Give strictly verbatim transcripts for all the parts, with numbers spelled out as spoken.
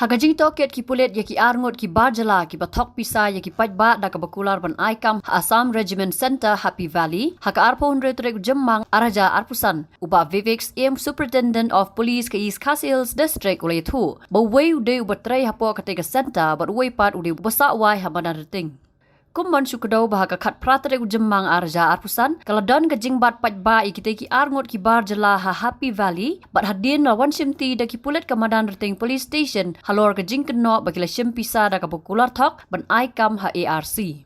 Ha ka jingtohkit ki pulit ïa ki arngut ki bar jylla kiba thok pisa ïa ki paidbah da kaba kular ban ai kam ha Assam Regiment Centre, Happy Valley, ha ka arphew hynriew tarik u Jymmang arhajar arphew san, u Bah Vivek Syiem, Superintendent of Police ka East Khasi Hills District, u la ïathuh ba uwei u dei uba trei hapoh katei ka centre bad uwei pat u dei uba sah wai ha madan Rting. Kum ban shu kdew ba ha ka khatphra tarik u Jymmang arhajar arphew san ka la don ka jingbat paidbah ïa kitei ki arngut ki bar jylla ha Happy Valley, bad hadien la wan shimti da ki pulit ka madan Rting Police Station halor ka jingkynnoh ba ki la shim pisa da kaba kular thok ban ai kam ha A R C.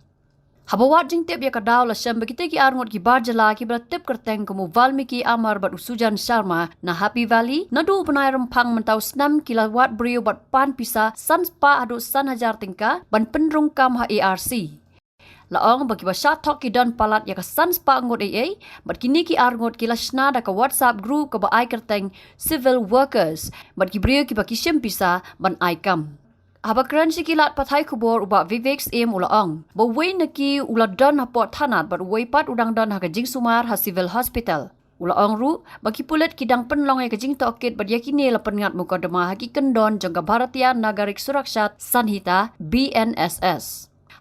Haba wad jingtip ïa ka daw la shem ba kitei ki arngut ki bar jylla kiba la tip kyrteng kum u Valmiki Amar bad u Sujan Sharma na Happy Valley, naduh u bnai Rymphang mynta u snem ki la wad briew bad pan pisa san spah haduh san hajar tyngka ban pynrung kam ha A R C. La ong ba kiba shah thok ki don palat ïa ka san spah ngut eiei, bad kine ki arngut ki la shna da ka WhatsApp group kaba ai kyrteng Civil Workers, bad ki briew kiba ki shim pisa ban ai kam. Haba kren sha ki lad pathai khubor, u Bah Vivek Syiem u la ong ba uwei na ki u la don hapoh thanat bad uwei pat u dang don ha ka jingsumar ha Civil Hospital. U la ong ruh ba ki pulit ki dang pynlong ïa ka jingtohkit bad ïa kine la pynngat mukotduma ha ki kyndon jong ka Bharatiya Nagarik Suraksha Sanhita, B N S S.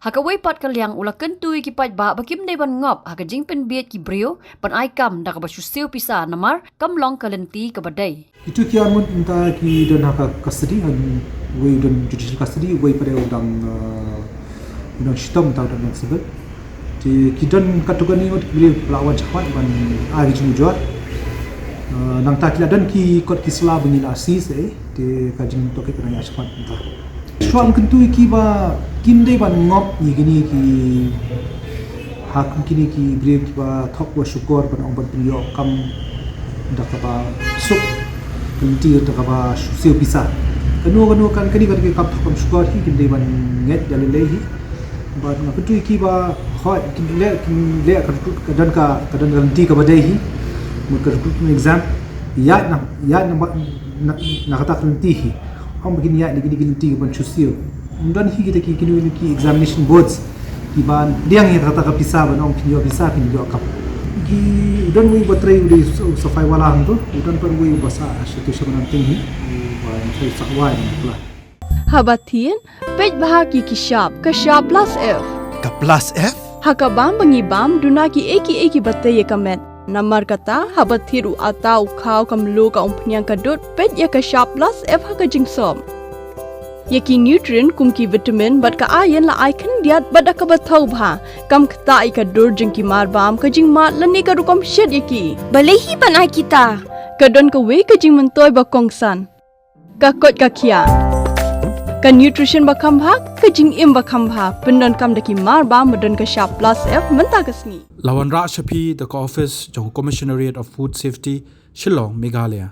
Ha kawei pat ka liang u la kyntu ïa ki paidbah ba kim dei ban ngop ha ka jingpynbiej ki briew ban ai kam da kaba shu siew pisa namar kam long ka lynti kaba dei. Kitu ki arngut mynta ki don ha ka custody, ha uwei u don judicial custody, uwei pat u dang, uh, u dang shitom mynta u dang don civil. Te ki don katto katne ngut ki briew kiba la wan shakhmat ban ai ka jingujor. Uh, nangta ki la don ki kot ki sla ba ngi la seize, eh, te ka jingtohkit ka dang ïa shakhmat mynta. Shuwa kyntu ïa ki ba kim dei ban ngop ïa kine ki, ha kum kine ki briew kiba thok wa shukor ban ong ban pynïoh kam da kaba suk, ka lynti da kaba siew pisa. Kano kano kan kane ka dei ka kam thok kam shukor hi, kim dei ban ngeit da lei lei hi. Bad nga kyntu ïa ki ba hooid kin leh, kin leh ka recruit, ka don ka, ka don ka lynti kaba dei hi. Mut ka recruitment exam ïaid na, ïaid na, na, na kata ka lynti hi. Ym ba kin ïaid na kine ki lynti ban shu siew. Ym don hi kita ki, kine ki examination boards kiban pdiang ïa kata ka pisa ban ong kin ïoh pisa, kin ïoh kam. Ki, u don uwei uba trei u dei u safai wala hangto, u don pat uwei uba sah sha tu sha madan Rting hi, uba trei sah wai na pla. Haba thied, peit bha ki ki shap, ka shap plus F. Ka plus F? Ha ka bam ba ngi bam, duna kiei kiei kiba tei ïa ka met. Namar kata, haba thied u atta, u khaw, ka mluh, ka umphniang, ka dud, peit ïa ka shap plus F ha ka jingsop. Ïa ki nutrient kum ki vitamin bad ka iron la ai khyndiat bad da kaba thaw bha. Kam ktah ïa ka dur jong ki marbam, ka jingmad lane ka rukom shet ïa ki. Balei hi ban ai kita? Ka don kawei ka jingmyntoi ba kongsan. Ka koit ka khiah. Ka nutrition ba kham bha, ka jingim ba kham bha. Pyndonkam da ki marbam ba don ka shap plus F mynta ka sngi. La wanrah sha phi da ka office jong Commissionerate of Food Safety, Shillong, Meghalaya.